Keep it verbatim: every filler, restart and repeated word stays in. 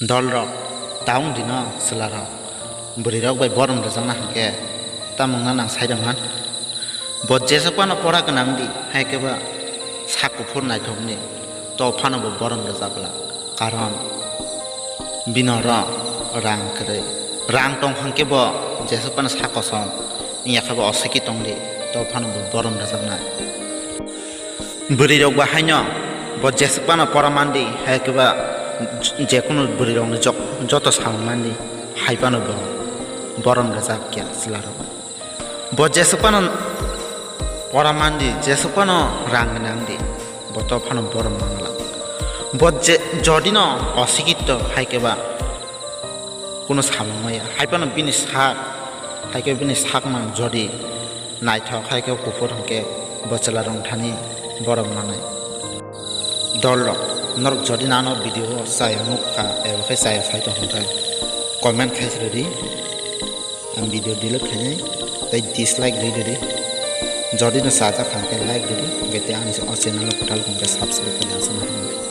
Dolrok, taung dino chwlarok, bwrwirok bai borom rwjakna hwnkhe tamungna nang sai rwman. Bo jesuk phano pora gwnang di, hai khe ba sak kuphur naithokni, to phano bo borom rwjak glak. Karon bini oro rang kwrwi. Rang tong hwnkhe bo jesuk phano sak kosom, wngya khe bo osiki tong di, to phano bo borom rwjaknai. Bwrwirok ba haino bo jesuk phano pora man di, hai khe ba jekunu bwrwirokni jok-, joto samung man di, hai phano bo borom rwjak ya chwlarok. Bo jesuk phano pora man di, jesuk phano rang gwnang di, bo to phano borom man glak. Bo je-, jodi no osikitto hai khe ba kunu samung maya, hai phano bini sak, hai khe bini sak mang jodi naithok hai khe kuphur hwnkhe bo chwlarok thani borom manai. Dolrok, norok jodi nano video o chaya nukha eba khe chaya sai tong hwnkhe comment khai rwdi. Ang video delete khainai tei dislike rwi rwdi. Jodi no chajak hwnkhe like rwdi, hwnkhe tei ani o channel o kwtal hwnkhe subscribe khaina aswk no hambai.